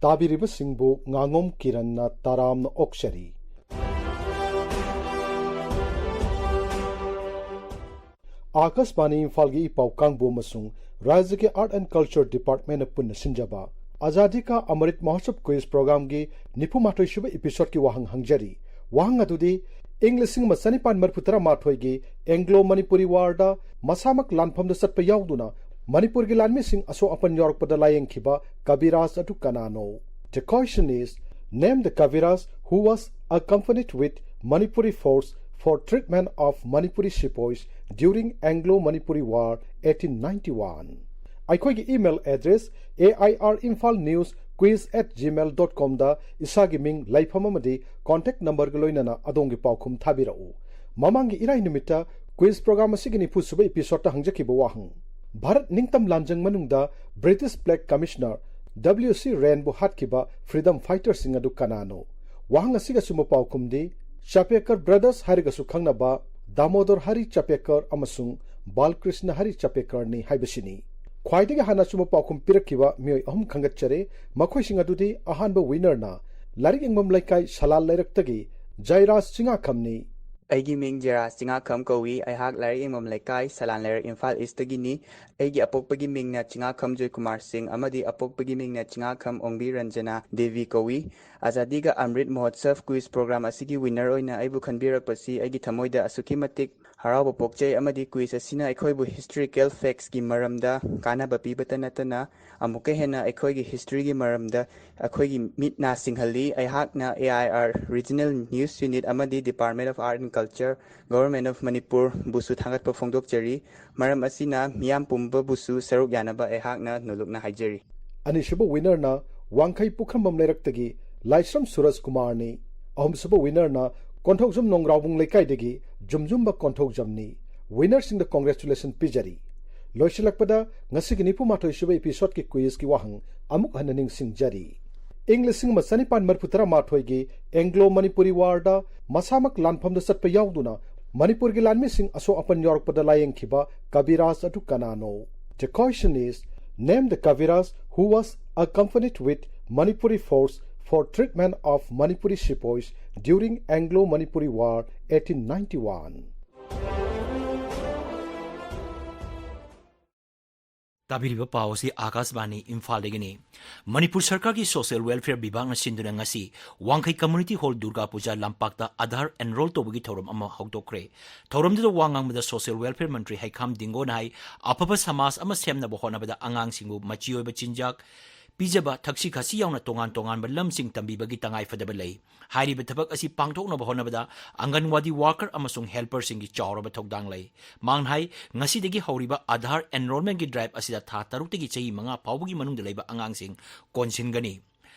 ꯇꯥꯕꯤꯔꯤꯕꯁꯤꯡꯕꯨ ꯉꯥꯉꯣꯝ ꯀꯤꯔꯟꯅ ꯇꯔꯥꯝꯅ ꯑꯣꯛꯆꯔꯤ꯫ ꯑꯥꯀꯥꯁꯕꯥꯅꯤ ꯏꯝꯐꯥꯜꯒꯤ ꯏ ꯄꯥꯎ ꯀꯥꯡꯕꯨ ꯑꯃꯁꯨꯡ ꯔꯥꯖ꯭ꯌꯒꯤ Art and Culture Departmentꯅ ꯄꯨꯟꯅ ꯁꯤꯟꯖꯕ ꯑꯖꯥꯗꯤ ꯀꯥ ꯑꯃꯔꯤꯠ ꯃꯍꯣꯠꯁꯕ ꯀ꯭ꯋꯤꯖ ꯄ꯭ꯔꯣꯒ꯭ꯔꯥꯝꯒꯤ ꯅꯤꯐꯨ ꯃꯥꯊꯣꯏ ꯁꯨꯕ ꯏꯄꯤꯁꯣꯗꯀꯤ ꯋꯥꯍꯪ ꯍꯪꯖꯔꯤ꯫ ꯋꯥꯍꯪ ꯑꯗꯨꯗꯤ, ꯏꯪ ꯂꯤꯁꯤꯡ ꯑꯃ ꯆꯅꯤꯄꯥꯟ ꯃꯔꯤꯐꯨ ꯇꯔꯥ ꯃꯥꯊꯣꯏꯒꯤ ꯑꯦꯡꯒ꯭ꯂꯣ ꯃꯅꯤꯄꯨꯔꯤ ꯋꯥꯔꯗ ꯃꯁꯥꯃꯛ ꯂꯥꯟꯐꯝꯗ ꯆꯠꯄ ꯌꯥꯎꯗꯨꯅ ꯃꯅꯤꯄꯨꯔꯒꯤ ꯂꯥꯟꯃꯤꯁꯤꯡ ꯑꯁꯣꯛ ꯑꯄꯟ ꯌꯥꯎꯔꯛꯄꯗ ꯂꯥꯌꯦꯡꯈꯤꯕ ꯀꯕꯤꯔꯥꯖ ꯑꯗꯨ ꯀꯅꯥꯅꯣ? The question is, name the Kaviraj who was accompanied with Manipuri force for treatment of Manipuri sepoys during Anglo-Manipuri War eighteen ninety-one. ꯑꯩꯈꯣꯏꯒꯤ email address A I R Imphal news quiz at gmail dot comꯗ ꯏꯁꯥꯒꯤ ꯃꯤꯡ, ꯂꯩꯐꯝ ꯑꯃꯗꯤ contact numberꯒ ꯂꯣꯏꯅꯅ ꯑꯗꯣꯝꯒꯤ ꯄꯥꯎꯈꯨꯝ ꯊꯥꯕꯤꯔꯛꯎ꯫ ꯃꯃꯥꯡꯒꯤ ꯏꯔꯥꯏ ꯅꯨꯃꯤꯠꯇ quiz program ꯑꯁꯤꯒꯤ ꯅꯤꯐꯨ ꯁꯨꯕ episodeꯇ ꯍꯪꯖꯈꯤꯕ ꯋꯥꯍꯪ, ꯚꯥꯔꯠ ꯅꯤꯡꯇꯝ ꯂꯥꯟꯖꯪ ꯃꯅꯨꯡꯗ British black commissioner W C Rane ꯕꯨ ꯍꯥꯠꯈꯤꯕ ꯐ꯭ꯔꯤꯗꯝ ꯐꯥꯏꯇꯔꯁꯤꯡ ꯑꯗꯨ ꯀꯅꯥꯅꯣ? ꯋꯥꯍꯪ ꯑꯁꯤꯒ ꯑꯆꯨꯝꯕ ꯄꯥꯎꯈꯨꯝꯗꯤ ꯆꯥꯄꯦꯀꯔ ꯕ꯭ꯔꯗꯔꯁ ꯍꯥꯏꯔꯒꯁꯨ ꯈꯪꯅꯕ ꯗꯥꯃꯣꯗꯣꯔ ꯍꯔꯤ ꯆꯥꯄꯦꯀꯔ ꯑꯃꯁꯨꯡ ꯕꯥꯜꯀ꯭ꯔꯤꯁꯅ ꯍꯔꯤ ꯆꯥꯄꯦꯀꯔꯅꯤ ꯍꯥꯏꯕꯁꯤꯅꯤ꯫ ꯈ꯭ꯋꯥꯏꯗꯒꯤ ꯍꯥꯟꯅ ꯑꯆꯨꯝꯕ ꯄꯥꯎꯈꯨꯝ ꯄꯤꯔꯛꯈꯤꯕ ꯃꯤꯑꯣꯏ ꯑꯍꯨꯝ ꯈꯪꯒꯠꯆꯔꯦ꯫ ꯃꯈꯣꯏꯁꯤꯡ ꯑꯗꯨꯗꯤ ꯑꯍꯥꯟꯕ ꯋꯤꯅꯔꯅ ꯂꯥꯏꯔꯤꯛ ꯌꯦꯡꯐꯝ ꯂꯩꯀꯥꯏ ꯁꯂꯥꯜ ꯂꯩꯔꯛꯇꯒꯤ ꯖꯥꯏꯔꯥꯖ ꯆꯤꯉꯥꯈꯝꯅꯤ꯫ ꯑꯩꯒꯤ ꯃꯤꯡ ꯖꯦꯔꯥꯖ ꯆꯤꯉꯥꯈꯝ ꯀꯧꯏ꯫ ꯑꯩꯍꯥꯛ ꯂꯥꯏꯔꯤꯛ ꯌꯦꯡꯐꯝ ꯂꯩꯀꯥꯏ ꯁꯂꯥꯟ ꯂꯩꯔꯛ ꯏꯝꯐꯥꯜ ꯏꯁꯇꯒꯤꯅꯤ꯫ ꯑꯩꯒꯤ ꯑꯄꯣꯛꯄꯒꯤ ꯃꯤꯡꯅ ꯆꯤꯉꯥꯈꯝ ꯖꯣꯏꯀꯨꯃꯥꯔ ꯁꯤꯡ ꯑꯃꯗꯤ ꯑꯄꯣꯛꯄꯒꯤ ꯃꯤꯡꯅ ꯆꯤꯉꯥꯈꯝ ꯑꯣꯡꯕꯤ ꯔꯟꯖꯅꯥ ꯗꯦꯕꯤ ꯀꯧꯏ꯫ ꯑꯖꯥꯗꯤ ꯀꯥ ꯑꯃ꯭ꯔꯤꯠ ꯃꯍꯣꯠꯁꯕ ꯀ꯭ꯋꯤꯖ ꯄ꯭ꯔꯣꯒ꯭ꯔꯥꯝ ꯑꯁꯤꯒꯤ ꯋꯤꯟꯅꯔ ꯑꯣꯏꯅ ꯑꯩꯕꯨ ꯈꯟꯕꯤꯔꯛꯄꯁꯤ ꯑꯩꯒꯤ ꯊꯃꯣꯏꯗ ꯑꯁꯨꯛꯀꯤ ꯃꯇꯤꯛ ꯍꯔꯥꯎꯕ ꯄꯣꯛꯆꯩ ꯑꯃꯗꯤ ꯀ꯭ꯋꯤꯖ ꯑꯁꯤꯅ ꯑꯩꯈꯣꯏꯕꯨ ꯍꯤꯁꯇꯣꯔꯤꯀꯦꯜ ꯐꯦꯛꯁꯀꯤ ꯃꯔꯝꯗ ꯀꯥꯟꯅꯕ ꯄꯤꯕꯇ ꯅꯠꯇꯅ ꯑꯃꯨꯛꯀ ꯍꯦꯟꯅ ꯑꯩꯈꯣꯏꯒꯤ ꯍꯤꯁꯇ꯭ꯔꯤꯒꯤ ꯃꯔꯝꯗ ꯑꯩꯈꯣꯏꯒꯤ ꯃꯤꯠ ꯅꯥ ꯁꯤꯡꯍꯜꯂꯤ꯫ ꯑꯩꯍꯥꯛꯅ A I R Regional News Unit ꯑꯃꯗꯤ Department of Art and Culture, Government of Manipur ꯕꯨꯁꯨ ꯊꯥꯒꯠꯄ ꯐꯣꯡꯗꯣꯛꯆꯔꯤ꯫ ꯃꯔꯝ ꯑꯁꯤꯅ ꯃꯤꯌꯥꯝ ꯄꯨꯝꯕꯕꯨꯁꯨ ꯁꯔꯨꯛ ꯌꯥꯅꯕ ꯑꯩꯍꯥꯛꯅ ꯅꯣꯂꯨꯛꯅ ꯍꯥꯏꯖꯔꯤ꯫ ꯑꯅꯤꯁꯨꯕ ꯋꯤꯅꯔꯅ ꯋꯥꯡꯈꯩ ꯄꯨꯈ꯭ꯔꯝꯕꯝ ꯂꯩꯔꯛꯇꯒꯤ ꯂꯥꯏꯁ꯭ꯔꯝ ꯁꯨꯔꯖ ꯀꯨꯃꯥꯔꯅꯤ꯫ ꯑꯍꯨꯝꯁꯨꯕ ꯋꯤꯅꯔꯅ ꯀꯣꯟꯊꯧꯖꯝ ꯅꯣꯡꯒ꯭ꯔꯥꯎꯕꯨꯡ ꯂꯩꯀꯥꯏꯗꯒꯤ ꯖꯨꯝꯖꯨꯝꯕ ꯀꯣꯟꯊꯧꯖꯝꯅꯤ꯫ ꯋꯤꯅꯔꯁꯤꯡꯗ ꯀꯣꯡꯒ꯭ꯔꯦꯆꯨꯂꯦꯁꯟ ꯄꯤꯖꯔꯤ꯫ ꯂꯣꯏꯁꯤꯜꯂꯛꯄꯗ ꯉꯁꯤꯒꯤ ꯅꯤꯐꯨ ꯃꯥꯊꯣꯏ ꯁꯨꯕ ꯏꯄꯤꯁꯣꯗꯀꯤ ꯀ꯭ꯋꯤꯖꯀꯤ ꯋꯥꯍꯪ ꯑꯃꯨꯛ ꯍꯟꯅ ꯅꯤꯡꯁꯤꯡꯖꯔꯤ꯫ ꯏꯪ ꯂꯤꯁꯤꯡ ꯑꯃ ꯆꯅꯤꯄꯥꯟ ꯃꯔꯤꯐꯨ ꯇꯔꯥ ꯃꯥꯊꯣꯏꯒꯤ ꯑꯦꯡꯒ꯭ꯂꯣ ꯃꯅꯤꯄꯨꯔꯤ ꯋꯥꯔꯗ ꯃꯁꯥꯃꯛ ꯂꯥꯟꯐꯝꯗ ꯆꯠꯄ ꯌꯥꯎꯗꯨꯅ ꯃꯅꯤꯄꯨꯔꯒꯤ ꯂꯥꯟꯃꯤꯁꯤꯡ ꯑꯁꯣꯛ ꯑꯄꯟ ꯌꯥꯎꯔꯛꯄꯗ ꯂꯥꯌꯦꯡꯈꯤꯕ ꯀꯕꯤꯔꯥꯖ ꯑꯗꯨ ꯀꯅꯥꯅꯣ? The question is, name the Kaviraj who was accompanied with Manipuri force for treatment of Manipuri sepoys during Anglo-Manipuri War eighteen ninety-one. ꯇꯥꯕꯤꯔꯤꯕ ꯄꯥꯎ ꯑꯁꯤ ꯑꯥꯀꯥꯁꯕꯥꯅꯤ ꯏꯝꯐꯥꯜꯗꯒꯤꯅꯤ꯫ ꯃꯅꯤꯄꯨꯔ ꯁꯔꯀꯥꯔꯒꯤ ꯁꯣꯁꯤꯌꯦꯜ ꯋꯦꯜꯐꯤꯌꯔ ꯕꯤꯚꯥꯒꯅ ꯁꯤꯟꯗꯨꯅ ꯉꯁꯤ ꯋꯥꯡꯈꯩ ꯀꯝꯃ꯭ꯌꯨꯅꯤꯇꯤ ꯍꯣꯜ ꯗꯨꯔꯒꯥ ꯄꯨꯖꯥ ꯂꯝꯄꯥꯛꯇ ꯑꯙꯥꯔ ꯑꯦꯟꯔꯣꯜ ꯇꯧꯕꯒꯤ ꯊꯧꯔꯝ ꯑꯃ ꯍꯧꯗꯣꯛꯈ꯭ꯔꯦ꯫ ꯊꯧꯔꯝꯗꯨꯗ ꯋꯥ ꯉꯥꯡꯕꯗ ꯁꯣꯁꯤꯌꯦꯜ ꯋꯦꯜꯐꯤꯌꯔ ꯃꯟꯇ꯭ꯔꯤ ꯍꯩꯈꯥꯝ ꯗꯤꯡꯒꯣꯅ ꯍꯥꯏ, ꯑꯐꯕ ꯁꯃꯥꯖ ꯑꯃ ꯁꯦꯝꯅꯕ ꯍꯣꯠꯅꯕꯗ ꯑꯉꯥꯡꯁꯤꯡꯕꯨ ꯃꯆꯤ ꯑꯣꯏꯕ ꯆꯤꯟꯖꯥꯛ ꯄꯤꯖꯕ, ꯊꯛꯁꯤ ꯈꯥꯁꯤ ꯌꯥꯎꯅ ꯇꯣꯉꯥꯟ ꯇꯣꯉꯥꯟꯕ ꯂꯝꯁꯤꯡ ꯇꯝꯕꯤꯕꯒꯤ ꯇꯉꯥꯏꯐꯗꯕ ꯂꯩ꯫ ꯍꯥꯏꯔꯤꯕ ꯊꯕꯛ ꯑꯁꯤ ꯄꯥꯡꯊꯣꯛꯅꯕ ꯍꯣꯠꯅꯕꯗ ꯑꯪꯒꯟꯋꯥꯗꯤ ꯋꯥꯔꯀꯔ ꯑꯃꯁꯨꯡ ꯍꯦꯜꯄꯔꯁꯤꯡꯒꯤ ꯆꯥꯎꯔꯕ ꯊꯧꯗꯥꯡ ꯂꯩ꯫ ꯃꯍꯥꯛꯅ ꯍꯥꯏ, ꯉꯁꯤꯗꯒꯤ ꯍꯧꯔꯤꯕ ꯑꯥꯙꯥꯔ ꯑꯦꯟꯔꯣꯜꯃꯦꯟꯒꯤ ꯗ꯭ꯔꯥꯏꯚ ꯑꯁꯤꯗ ꯊꯥ ꯇꯔꯨꯛꯇꯒꯤ ꯆꯍꯤ ꯃꯉꯥ ꯐꯥꯎꯕꯒꯤ ꯃꯅꯨꯡꯗ ꯂꯩꯕ ꯑꯉꯥꯡꯁꯤꯡ ꯀꯣꯟꯁꯤꯟꯒꯅꯤ꯫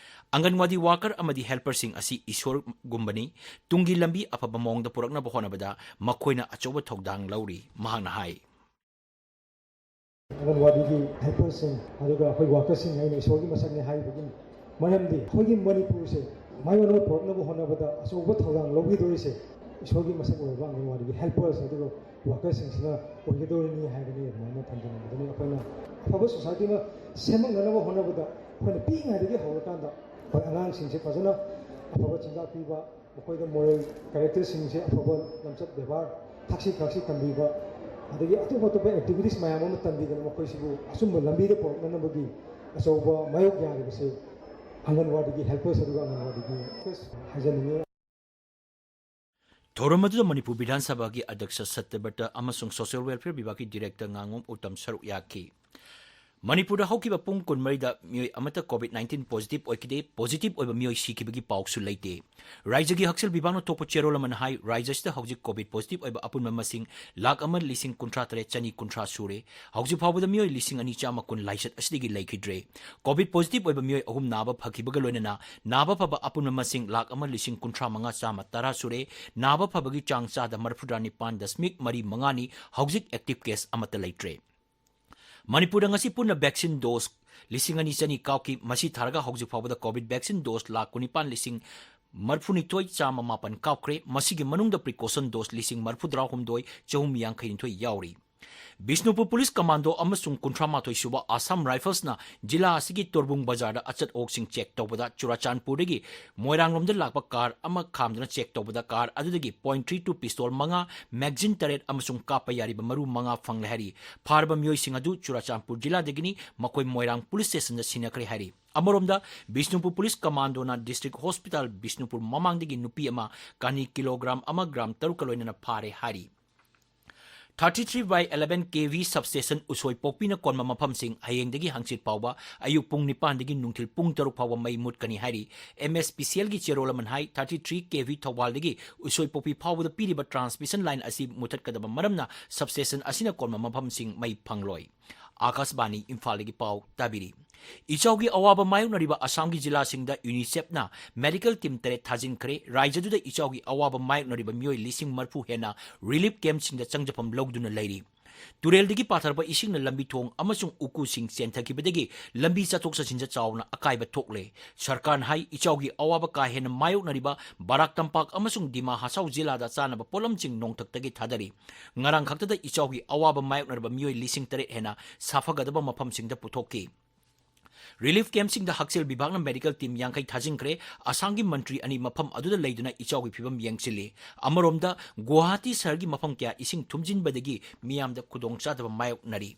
ꯑꯪꯒꯟꯋꯥꯗꯤ ꯋꯥꯔꯀꯔ ꯑꯃꯗꯤ ꯍꯦꯜꯄꯔꯁꯤꯡ ꯑꯁꯤ ꯏꯁꯣꯔꯒꯨꯝꯕꯅꯤ꯫ ꯇꯨꯡꯒꯤ ꯂꯝꯕꯤ ꯑꯐꯕ ꯃꯑꯣꯡꯗ ꯄꯨꯔꯛꯅꯕ ꯍꯣꯠꯅꯕꯗ ꯃꯈꯣꯏꯅ ꯑꯆꯧꯕ ꯊꯧꯗꯥꯡ ꯂꯧꯔꯤ꯫ ꯃꯍꯥꯛꯅ ꯍꯥꯏ, ꯑꯪꯒꯟꯋꯥꯗꯤꯒꯤ ꯍꯦꯜꯄꯔꯁꯤꯡ ꯑꯗꯨꯒ ꯑꯩꯈꯣꯏ ꯋꯥꯀꯔꯁꯤꯡ ꯑꯩꯅ ꯏꯁꯣꯔꯒꯤ ꯃꯁꯛꯅꯤ ꯍꯥꯏꯔꯤꯕꯒꯤꯅꯤ꯫ ꯃꯔꯝꯗꯤ ꯑꯩꯈꯣꯏꯒꯤ ꯃꯅꯤꯄꯨꯔꯁꯦ ꯃꯥꯏꯑꯣꯟꯕ ꯄꯨꯔꯛꯅꯕ ꯍꯣꯠꯅꯕꯗ ꯑꯆꯧꯕ ꯊꯧꯗꯥꯡ ꯂꯧꯕꯤꯗꯣꯔꯤꯁꯦ ꯏꯁꯣꯔꯒꯤ ꯃꯁꯛ ꯑꯣꯏꯔꯕ ꯑꯪꯒꯟꯋꯥꯗꯤꯒꯤ ꯍꯦꯜꯄꯔꯁ ꯑꯗꯨꯒ ꯋꯥꯀꯔꯁꯤꯡꯁꯤꯅ ꯑꯣꯏꯒꯗꯧꯔꯤꯅꯤ ꯍꯥꯏꯕꯅꯤ꯫ ꯑꯗꯨꯃꯥꯏꯅ ꯊꯝꯖꯅꯤꯡꯕꯗꯨꯅꯤ꯫ ꯑꯩꯈꯣꯏꯅ ꯑꯐꯕ ꯁꯣꯁꯥꯏꯇꯤ ꯑꯃ ꯁꯦꯝꯃꯛꯅꯅꯕ ꯍꯣꯠꯅꯕꯗ ꯑꯩꯈꯣꯏꯅ ꯄꯤꯛꯏꯉꯩꯗꯒꯤ ꯍꯧꯔꯀꯥꯟꯗ ꯑꯩꯈꯣꯏ ꯑꯉꯥꯡꯁꯤꯡꯁꯦ ꯐꯖꯅ ꯑꯐꯕ ꯆꯤꯟꯖꯥꯛ ꯄꯤꯕ, ꯃꯈꯣꯏꯗ ꯃꯣꯔꯦꯜ ꯀꯦꯔꯦꯛꯇꯔꯁꯤꯡꯁꯦ ꯑꯐꯕ ꯂꯝꯆꯠ ꯕꯦꯕꯥꯔ, ꯊꯛꯁꯤ ꯈꯥꯁꯤ ꯇꯝꯕꯤꯕ, ꯑꯗꯒꯤ ꯑꯇꯣꯞ ꯑꯇꯣꯞꯄ ꯑꯦꯛꯇꯤꯚꯤꯇꯤꯁ ꯃꯌꯥꯝ ꯑꯃ ꯇꯝꯕꯤꯗꯅ ꯃꯈꯣꯏꯁꯤꯕꯨ ꯑꯆꯨꯝꯕ ꯂꯝꯕꯤꯗ ꯄꯨꯔꯛꯅꯅꯕꯒꯤ ꯑꯆꯧꯕ ꯃꯥꯌꯣꯛ ꯌꯥꯔꯤꯕꯁꯦ ꯑꯪꯒꯟꯋꯥꯗꯤꯒꯤ ꯍꯦꯜꯄꯔꯁ ꯑꯗꯨꯒ ꯑꯪꯒꯟꯋꯥꯗꯤꯒꯤ ꯋꯥꯀꯔꯁ ꯍꯥꯏꯖꯅꯤꯡꯉꯤ꯫ ꯊꯧꯔꯝ ꯑꯗꯨꯗ ꯃꯅꯤꯄꯨꯔ ꯕꯤꯙꯥꯟ ꯁꯚꯥꯒꯤ ꯑꯗ꯭ꯌꯛꯁ ꯁꯠꯇ꯭ꯌꯕ꯭ꯔꯇ ꯑꯃꯁꯨꯡ ꯁꯣꯁꯤꯌꯦꯜ ꯋꯦꯜꯐꯤꯌꯔ ꯕꯤꯚꯥꯒꯀꯤ ꯗꯤꯔꯦꯛꯇꯔ ꯉꯥꯉꯣꯝ ꯎꯇꯝ ꯁꯔꯨꯛ ꯌꯥꯈꯤ꯫ ꯃꯅꯤꯄꯨꯔꯗ ꯍꯧꯈꯤꯕ ꯄꯨꯡ ꯀꯨꯟꯃꯔꯤꯗ ꯃꯤꯑꯣꯏ ꯑꯃꯠꯇ ꯀꯣꯚꯤꯗ ꯅꯥꯏꯟꯇꯤꯟ ꯄꯣꯖꯤꯇꯤꯚ ꯑꯣꯏꯈꯤꯗꯦ꯫ ꯄꯣꯖꯤꯇꯤꯚ ꯑꯣꯏꯕ ꯃꯤꯑꯣꯏ ꯁꯤꯈꯤꯕꯒꯤ ꯄꯥꯎꯁꯨ ꯂꯩꯇꯦ꯫ ꯔꯥꯖ꯭ꯌꯒꯤ ꯍꯛꯁꯦꯜ ꯕꯤꯚꯥꯒꯅ ꯊꯣꯛꯄ ꯆꯦꯔꯣꯜ ꯑꯃꯅ ꯍꯥꯏ, ꯔꯥꯖ꯭ꯌꯁꯤꯗ ꯍꯧꯖꯤꯛ ꯀꯣꯚꯤꯗ ꯄꯣꯖꯤꯇꯤꯚ ꯑꯣꯏꯕ ꯑꯄꯨꯟꯕ ꯃꯁꯤꯡ ꯂꯥꯈ ꯑꯃ ꯂꯤꯁꯤꯡ ꯀꯨꯟꯊ꯭ꯔꯥ ꯇꯔꯦꯠ ꯆꯅꯤ ꯀꯨꯟꯊ꯭ꯔꯥ ꯁꯨꯔꯦ꯫ ꯍꯧꯖꯤꯛ ꯐꯥꯎꯕꯗ ꯃꯤꯑꯣꯏ ꯂꯤꯁꯤꯡ ꯑꯅꯤ ꯆꯥꯝꯃ ꯀꯨꯟ ꯂꯥꯏꯆꯠ ꯑꯁꯤꯗꯒꯤ ꯂꯩꯈꯤꯗ꯭ꯔꯦ꯫ ꯀꯣꯚꯤꯗ ꯄꯣꯖꯤꯇꯤꯚ ꯑꯣꯏꯕ ꯃꯤꯑꯣꯏ ꯑꯍꯨꯝ ꯅꯥꯕ ꯐꯈꯤꯕꯒ ꯂꯣꯏꯅꯅ ꯅꯥꯕ ꯐꯕ ꯑꯄꯨꯟꯕ ꯃꯁꯤꯡ ꯂꯥꯈ ꯑꯃ ꯂꯤꯁꯤꯡ ꯀꯨꯟꯊ꯭ꯔꯥ ꯃꯉꯥ ꯆꯥꯝꯃ ꯇꯔꯥ ꯁꯨꯔꯦ꯫ ꯅꯥꯕ ꯐꯕꯒꯤ ꯆꯥꯡ ꯆꯥꯗ ꯃꯔꯤꯐꯨꯇꯔꯥ ꯅꯤꯄꯥꯟ ꯗꯁꯃꯤꯛ ꯃꯔꯤ ꯃꯉꯥꯅꯤ꯫ ꯍꯧꯖꯤꯛ ꯑꯦꯛꯇꯤꯚ ꯀꯦꯁ ꯑꯃꯠꯇ ꯂꯩꯇ꯭ꯔꯦ꯫ ꯃꯅꯤꯄꯨꯔꯗ ꯉꯁꯤ ꯄꯨꯟꯅ ꯚꯦꯛꯁꯤꯟ ꯗꯣꯁ ꯂꯤꯁꯤꯡ ꯑꯅꯤ ꯆꯅꯤ ꯀꯥꯞꯈꯤ꯫ ꯃꯁꯤ ꯊꯥꯔꯒ ꯍꯧꯖꯤꯛ ꯐꯥꯎꯕꯗ ꯀꯣꯚꯤꯗ ꯚꯦꯛꯁꯤꯟ ꯗꯣꯁ ꯂꯥꯈ ꯀꯨꯟꯅꯤꯄꯥꯟ ꯂꯤꯁꯤꯡ ꯃꯔꯤꯐꯨꯅꯤꯊꯣꯏ ꯆꯥꯝꯃ ꯃꯥꯄꯟ ꯀꯥꯞꯈ꯭ꯔꯦ꯫ ꯃꯁꯤꯒꯤ ꯃꯅꯨꯡꯗ ꯄ꯭ꯔꯤꯀꯣꯁꯟ ꯗꯣꯁ ꯂꯤꯁꯤꯡ ꯃꯔꯤꯐꯨꯇꯔꯥꯍꯨꯝꯗꯣꯏ ꯆꯍꯨꯝ ꯌꯥꯡꯈꯩꯅꯤꯊꯣꯏ ꯌꯥꯎꯔꯤ꯫ ꯕꯤꯁꯅꯨꯄꯨꯔ ꯄꯨꯂꯤꯁ ꯀꯃꯥꯟꯗꯣ ꯑꯃꯁꯨꯡ ꯀꯨꯟꯊ꯭ꯔꯥ ꯃꯥꯊꯣꯏ ꯁꯨꯕ ꯑꯁꯥꯝ ꯔꯥꯏꯐꯜꯁꯅ ꯖꯤꯂꯥ ꯑꯁꯤꯒꯤ ꯇꯣꯔꯕꯨꯡ ꯕꯖꯥꯔꯗ ꯑꯆꯠ ꯑꯣꯛꯁꯤꯡ ꯆꯦꯛ ꯇꯧꯕꯗ ꯆꯨꯔꯥꯆꯥꯟꯄꯨꯔꯗꯒꯤ ꯃꯣꯏꯔꯥꯡꯂꯣꯝꯗ ꯂꯥꯛꯄ ꯀꯥꯔ ꯑꯃ ꯈꯥꯝꯗꯨꯅ ꯆꯦꯛ ꯇꯧꯕꯗ ꯀꯥꯔ ꯑꯗꯨꯗꯒꯤ ꯄꯣꯏꯟ ꯊ꯭ꯔꯤ ꯇꯨ ꯄꯤꯁꯇꯣꯜ ꯃꯉꯥ, ꯃꯦꯒꯖꯤꯟ ꯇꯔꯦꯠ ꯑꯃꯁꯨꯡ ꯀꯥꯞꯄ ꯌꯥꯔꯤꯕ ꯃꯔꯨ ꯃꯉꯥ ꯐꯪꯂꯦ ꯍꯥꯏꯔꯤ꯫ ꯐꯥꯔꯕ ꯃꯤꯑꯣꯏꯁꯤꯡ ꯑꯗꯨ ꯆꯨꯔꯥꯆꯥꯟꯄꯨꯔ ꯖꯤꯂꯥꯗꯒꯤꯅꯤ꯫ ꯃꯈꯣꯏ ꯃꯣꯏꯔꯥꯡ ꯄꯨꯂꯤꯁ ꯁ꯭ꯇꯦꯁꯟꯗ ꯁꯤꯟꯅꯈ꯭ꯔꯦ ꯍꯥꯏꯔꯤ꯫ ꯑꯃꯔꯣꯝꯗ, ꯕꯤꯁꯅꯨꯄꯨꯔ ꯄꯨꯂꯤꯁ ꯀꯃꯥꯟꯗꯣꯅ ꯗꯤꯁꯇ꯭ꯔꯤꯛ ꯍꯣꯁꯄꯤꯇꯥꯜ ꯕꯤꯁꯅꯨꯄꯨꯔ ꯃꯃꯥꯡꯗꯒꯤ ꯅꯨꯄꯤ ꯑꯃ ꯀꯥꯅꯤ ꯀꯤꯂꯣꯒ꯭ꯔꯥꯝ ꯑꯃ ꯒ꯭ꯔꯥꯝ ꯇꯔꯨꯛꯀ ꯂꯣꯏꯅꯅ ꯐꯥꯔꯦ ꯍꯥꯏꯔꯤ꯫ Thirty three by eleven K V substation ꯎꯁꯣꯏꯄꯣꯛꯄꯤꯅ ꯀꯣꯟꯕ ꯃꯐꯝꯁꯤꯡ ꯍꯌꯦꯡꯗꯒꯤ ꯍꯪꯆꯤꯠ ꯐꯥꯎꯕ ꯑꯌꯨꯛ ꯄꯨꯡ ꯅꯤꯄꯥꯟꯗꯒꯤ ꯅꯨꯡꯊꯤꯜ ꯄꯨꯡ ꯇꯔꯨꯛ ꯐꯥꯎꯕ ꯃꯩ ꯃꯨꯠꯀꯅꯤ ꯍꯥꯏꯔꯤ꯫ ꯑꯦꯝ ꯑꯦꯁ ꯄꯤ ꯁꯤ ꯑꯦꯜꯒꯤ ꯆꯦꯔꯣꯜ ꯑꯃꯅ ꯍꯥꯏ, ꯊꯥꯔꯇꯤ ꯊ꯭ꯔꯤ ꯀꯦ ꯚꯤ ꯊꯧꯕꯥꯜꯗꯒꯤ ꯎꯁꯣꯏꯄꯣꯛꯄꯤ ꯐꯥꯎꯕꯗ ꯄꯤꯔꯤꯕ ꯇ꯭ꯔꯥꯟꯁꯃꯤꯁꯟ ꯂꯥꯏꯟ ꯑꯁꯤ ꯃꯨꯊꯠꯀꯗꯕ ꯃꯔꯝꯅ ꯁꯕꯁ꯭ꯇꯦꯁꯟ ꯑꯁꯤꯅ ꯀꯣꯟꯕ ꯃꯐꯝꯁꯤꯡ ꯃꯩ ꯐꯪꯂꯣꯏ꯫ ꯑꯥꯀꯥꯁꯕꯥꯅꯤ ꯏꯝꯐꯥꯜꯗꯒꯤ ꯄꯥꯎ ꯇꯥꯕꯤꯔꯤ꯫ ꯏꯆꯥꯎꯒꯤ ꯑꯋꯥꯕ ꯃꯥꯌꯣꯛꯅꯔꯤꯕ ꯑꯁꯥꯝꯒꯤ ꯖꯤꯂꯥꯁꯤꯡꯗ ꯌꯨꯅꯤꯁꯦꯐꯅ ꯃꯦꯗꯤꯀꯦꯜ ꯇꯤꯝ ꯇꯔꯦꯠ ꯊꯥꯖꯤꯟꯈ꯭ꯔꯦ꯫ ꯔꯥꯖ꯭ꯌꯗꯨꯗ ꯏꯆꯥꯎꯒꯤ ꯑꯋꯥꯕ ꯃꯥꯌꯣꯛꯅꯔꯤꯕ ꯃꯤꯑꯣꯏ ꯂꯤꯁꯤꯡ ꯃꯔꯤꯐꯨ ꯍꯦꯟꯅ ꯔꯤꯂꯤꯐ ꯀꯦꯝꯞꯁꯤꯡꯗ ꯆꯪꯖꯐꯝ ꯂꯧꯗꯨꯅ ꯂꯩꯔꯤ꯫ ꯇꯨꯔꯦꯜꯗꯒꯤ ꯄꯥꯊꯔꯛꯄ ꯏꯁꯤꯡꯅ ꯂꯝꯕꯤ ꯊꯣꯡ ꯑꯃꯁꯨꯡ ꯎꯀꯨꯁꯤꯡ ꯆꯦꯟꯊꯈꯤꯕꯗꯒꯤ ꯂꯝꯕꯤ ꯆꯠꯊꯣꯛ ꯆꯠꯁꯤꯟꯗ ꯆꯥꯎꯅ ꯑꯀꯥꯏꯕ ꯊꯣꯛꯂꯦ꯫ ꯁꯔꯀꯥꯔꯅ ꯍꯥꯏ, ꯏꯆꯥꯎꯒꯤ ꯑꯋꯥꯕ ꯀꯥ ꯍꯦꯟꯅ ꯃꯥꯌꯣꯛꯅꯔꯤꯕ ꯕꯔꯥꯛ ꯇꯝꯄꯥꯛ ꯑꯃꯁꯨꯡ ꯗꯤꯃꯥ ꯍꯁꯥꯎ ꯖꯤꯂꯥꯗ ꯆꯥꯅꯕ ꯄꯣꯠꯂꯝꯁꯤꯡ ꯅꯣꯡꯊꯛꯇꯒꯤ ꯊꯥꯗꯔꯤ꯫ ꯉꯔꯥꯡ ꯈꯛꯇꯗ ꯏꯆꯥꯎꯒꯤ ꯑꯋꯥꯕ ꯃꯥꯌꯣꯛꯅꯔꯕ ꯃꯤꯑꯣꯏ ꯂꯤꯁꯤꯡ ꯇꯔꯦꯠ ꯍꯦꯟꯅ ꯁꯥꯐꯒꯗꯕ ꯃꯐꯝꯁꯤꯡꯗ ꯄꯨꯊꯣꯛꯈꯤ꯫ ꯔꯤꯂꯤꯐ ꯀꯦꯝꯞꯁꯤꯡꯗ ꯍꯛꯁꯦꯜ ꯕꯤꯚꯥꯒꯅ ꯃꯦꯗꯤꯀꯦꯜ ꯇꯤꯝ ꯌꯥꯡꯈꯩ ꯊꯥꯖꯤꯟꯈ꯭ꯔꯦ꯫ ꯑꯁꯥꯝꯒꯤ ꯃꯟꯇ꯭ꯔꯤ ꯑꯅꯤ ꯃꯐꯝ ꯑꯗꯨꯗ ꯂꯩꯗꯨꯅ ꯏꯆꯥꯎꯒꯤ ꯐꯤꯕꯝ ꯌꯦꯡꯁꯤꯜꯂꯤ꯫ ꯑꯃꯔꯣꯝꯗ, ꯒꯨꯋꯥꯍꯥꯇꯤ ꯁꯍꯔꯒꯤ ꯃꯐꯝ ꯀꯌꯥ ꯏꯁꯤꯡ ꯊꯨꯝꯖꯤꯟꯕꯗꯒꯤ ꯃꯤꯌꯥꯝꯗ ꯈꯨꯗꯣꯡꯆꯥꯗꯕ ꯃꯥꯌꯣꯛꯅꯔꯤ꯫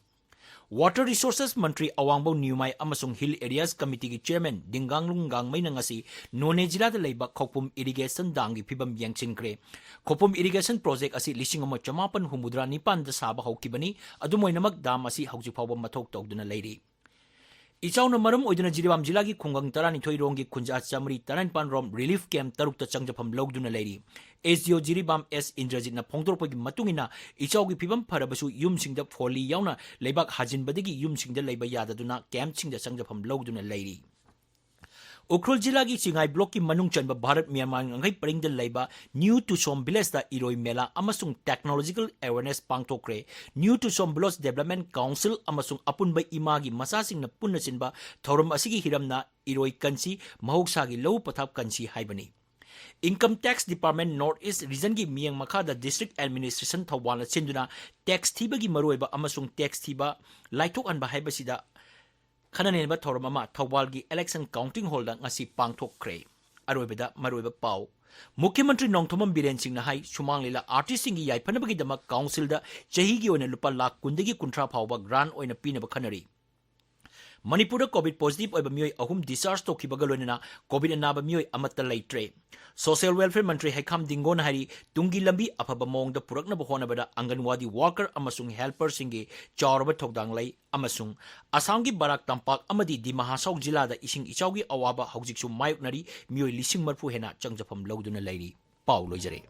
ꯋꯥꯇꯔ ꯔꯤꯁꯣꯔꯁꯦꯁ ꯃꯟꯇ꯭ꯔꯤ ꯑꯋꯥꯡꯕꯧ ꯅ꯭ꯌꯨꯃꯥꯏ ꯑꯃꯁꯨꯡ ꯍꯤꯜ ꯑꯦꯔꯤꯌꯥꯁ ꯀꯃꯤꯇꯤꯒꯤ ꯆꯦꯌꯔꯃꯦꯟ ꯗꯤꯡꯒꯥꯡꯂꯨꯡ ꯒꯥꯡꯃꯩꯅ ꯉꯁꯤ ꯅꯣꯅꯦ ꯖꯤꯂꯥꯗ ꯂꯩꯕ ꯈꯧꯄꯨꯝ ꯏꯔꯤꯒꯦꯁꯟ ꯗꯥꯝꯒꯤ ꯐꯤꯕꯝ ꯌꯦꯡꯁꯤꯟꯈ꯭ꯔꯦ꯫ ꯈꯧꯄꯨꯝ ꯏꯔꯤꯒꯦꯁꯟ ꯄ꯭ꯔꯣꯖꯦꯛ ꯑꯁꯤ ꯂꯤꯁꯤꯡ ꯑꯃ ꯆꯃꯥꯄꯟ ꯍꯨꯝꯐꯨꯇꯔꯥ ꯅꯤꯄꯥꯟꯗ ꯁꯥꯕ ꯍꯧꯈꯤꯕꯅꯤ꯫ ꯑꯗꯨꯝ ꯑꯣꯏꯅꯃꯛ, ꯗꯥꯝ ꯑꯁꯤ ꯍꯧꯖꯤꯛ ꯐꯥꯎꯕ ꯃꯊꯧ ꯇꯧꯗꯨꯅ ꯂꯩꯔꯤ꯫ ꯏꯆꯥꯎꯅ ꯃꯔꯝ ꯑꯣꯏꯗꯨꯅ ꯖꯤꯔꯤꯕꯥꯝ ꯖꯤꯂꯥꯒꯤ ꯈꯨꯡꯒꯪ ꯇꯔꯥꯅꯤꯊꯣꯏ ꯔꯣꯝꯒꯤ ꯈꯨꯟꯖꯥ ꯆꯥꯃꯔꯤ ꯇꯔꯥꯅꯤꯄꯥꯟ ꯔꯣꯝ ꯔꯤꯂꯤꯐ ꯀꯦꯝꯞ ꯇꯔꯨꯛꯇ ꯆꯪꯖꯐꯝ ꯂꯧꯗꯨꯅ ꯂꯩꯔꯤ꯫ ꯑꯦꯁ ꯗꯤ ꯑꯣ ꯖꯤꯔꯤꯕꯥꯝ ꯑꯦꯁ ꯏꯟꯗ꯭ꯔꯖꯤꯠꯅ ꯐꯣꯡꯗꯣꯔꯛꯄꯒꯤ ꯃꯇꯨꯡ ꯏꯟꯅ, ꯏꯆꯥꯎꯒꯤ ꯐꯤꯕꯝ ꯐꯔꯕꯁꯨ ꯌꯨꯝꯁꯤꯡꯗ ꯐꯣꯜꯂꯤ ꯌꯥꯎꯅ ꯂꯩꯕꯥꯛ ꯍꯥꯖꯤꯟꯕꯗꯒꯤ ꯌꯨꯝꯁꯤꯡꯗ ꯂꯩꯕ ꯌꯥꯗꯗꯨꯅ ꯀꯦꯝꯞꯁꯤꯡꯗ ꯆꯪꯖꯐꯝ ꯂꯧꯗꯨꯅ ꯂꯩꯔꯤ꯫ ꯎꯈ꯭ꯔꯨꯜ ꯖꯤꯂꯥꯒꯤ ꯆꯤꯉꯥꯏ ꯕ꯭ꯂꯣꯛꯀꯤ ꯃꯅꯨꯡ ꯆꯟꯕ ꯚꯥꯔꯠ ꯃ꯭ꯌꯥꯟꯃꯥꯔ ꯉꯥꯡꯈꯩ ꯄꯔꯤꯡꯗ ꯂꯩꯕ ꯅ꯭ꯌꯨ ꯇꯨꯁꯣꯝ ꯚꯤꯂꯦꯖꯇ ꯏꯔꯣꯏ ꯃꯦꯂꯥ ꯑꯃꯁꯨꯡ ꯇꯦꯛꯅꯣꯂꯣꯖꯤꯀꯦꯜ ꯑꯦꯋꯦꯔꯅꯦꯁ ꯄꯥꯡꯊꯣꯛꯈ꯭ꯔꯦ꯫ New Tusom village development council ꯑꯃꯁꯨꯡ ꯑꯄꯨꯟꯕ ꯏꯃꯥꯒꯤ ꯃꯆꯥꯁꯤꯡꯅ ꯄꯨꯟꯅ ꯁꯤꯟꯕ ꯊꯧꯔꯝ ꯑꯁꯤꯒꯤ ꯍꯤꯔꯝꯅ ꯏꯔꯣꯏ ꯀꯟꯁꯤ, ꯃꯍꯧꯁꯥꯒꯤ ꯂꯧ ꯄꯊꯥꯞ ꯀꯟꯁꯤ ꯍꯥꯏꯕꯅꯤ꯫ Income tax department north east ꯔꯤꯖꯟꯒꯤ ꯃꯤꯠꯌꯦꯡ ꯃꯈꯥꯗ ꯗꯤꯁꯇ꯭ꯔꯤꯛ ꯑꯦꯗꯃꯤꯅꯤꯁꯇ꯭ꯔꯦꯁꯟ ꯊꯧꯕꯥꯜꯅ ꯁꯤꯟꯗꯨꯅ ꯇꯦꯛꯁ ꯊꯤꯕꯒꯤ ꯃꯔꯨꯑꯣꯏꯕ ꯑꯃꯁꯨꯡ ꯇꯦꯛꯁ ꯊꯤꯕ ꯂꯥꯏꯊꯣꯛꯍꯟꯕ ꯍꯥꯏꯕꯁꯤꯗ ꯈꯟꯅ ꯅꯩꯅꯕ ꯊꯧꯔꯝ ꯑꯃ ꯊꯧꯕꯥꯜꯒꯤ ꯏꯂꯦꯛꯁꯟ ꯀꯥꯎꯟꯇꯤꯡ ꯍꯣꯜꯗ ꯉꯁꯤ ꯄꯥꯡꯊꯣꯛꯈ꯭ꯔꯦ꯫ ꯑꯔꯣꯏꯕꯗ ꯃꯔꯨꯑꯣꯏꯕ ꯄꯥꯎ꯫ ꯃꯨꯈ꯭ꯌ ꯃꯟꯇ꯭ꯔꯤ ꯅꯣꯡꯊꯣꯝꯕꯝ ꯕꯤꯔꯦꯟ ꯁꯤꯡꯅ ꯍꯥꯏ, ꯁꯨꯃꯥꯡ ꯂꯤꯂꯥ ꯑꯥꯔꯇꯤꯁꯁꯤꯡꯒꯤ ꯌꯥꯏꯐꯅꯕꯒꯤꯗꯃꯛ ꯀꯥꯎꯟꯁꯤꯜꯗ ꯆꯍꯤꯒꯤ ꯑꯣꯏꯅ ꯂꯨꯄꯥ ꯂꯥꯈ ꯀꯨꯟꯗꯒꯤ ꯀꯨꯟꯊ꯭ꯔꯥ ꯐꯥꯎꯕ ꯒ꯭ꯔꯥꯟ ꯑꯣꯏꯅ ꯄꯤꯅꯕ ꯈꯟꯅꯔꯤ꯫ ꯃꯅꯤꯄꯨꯔꯗ ꯀꯣꯚꯤꯗ ꯄꯣꯖꯤꯇꯤꯚ ꯑꯣꯏꯕ ꯃꯤꯑꯣꯏ ꯑꯍꯨꯝ ꯗꯤꯁꯆꯥꯔꯖ ꯇꯧꯈꯤꯕꯒ ꯂꯣꯏꯅꯅ ꯀꯣꯚꯤꯗ ꯑꯅꯥꯕ ꯃꯤꯑꯣꯏ ꯑꯃꯠꯇ ꯂꯩꯇ꯭ꯔꯦ꯫ ꯁꯣꯁꯤꯌꯦꯜ ꯋꯦꯜꯐꯤꯌꯔ ꯃꯟꯇ꯭ꯔꯤ ꯍꯩꯈꯥꯝ ꯗꯤꯡꯒꯣꯅ ꯍꯥꯏꯔꯤ, ꯇꯨꯡꯒꯤ ꯂꯝꯕꯤ ꯑꯐꯕ ꯃꯑꯣꯡꯗ ꯄꯨꯔꯛꯅꯕ ꯍꯣꯠꯅꯕꯗ ꯑꯪꯒꯟꯋꯥꯗꯤ ꯋꯥꯔꯀꯔ ꯑꯃꯁꯨꯡ ꯍꯦꯜꯄꯔꯁꯤꯡꯒꯤ ꯆꯥꯎꯔꯕ ꯊꯧꯗꯥꯡ ꯂꯩ ꯑꯃꯁꯨꯡ ꯑꯁꯥꯝꯒꯤ ꯕꯔꯥꯛ ꯇꯝꯄꯥꯛ ꯑꯃꯗꯤ ꯗꯤꯃꯥ ꯍꯁꯥꯎ ꯖꯤꯂꯥꯗ ꯏꯁꯤꯡ ꯏꯆꯥꯎꯒꯤ ꯑꯋꯥꯕ ꯍꯧꯖꯤꯛꯁꯨ ꯃꯥꯌꯣꯛꯅꯔꯤ, ꯃꯤꯑꯣꯏ ꯂꯤꯁꯤꯡ ꯃꯔꯤꯐꯨ ꯍꯦꯟꯅ ꯆꯪꯖꯐꯝ ꯂꯧꯗꯨꯅ ꯂꯩꯔꯤ꯫ ꯄꯥꯎ ꯂꯣꯏꯖꯔꯦ꯫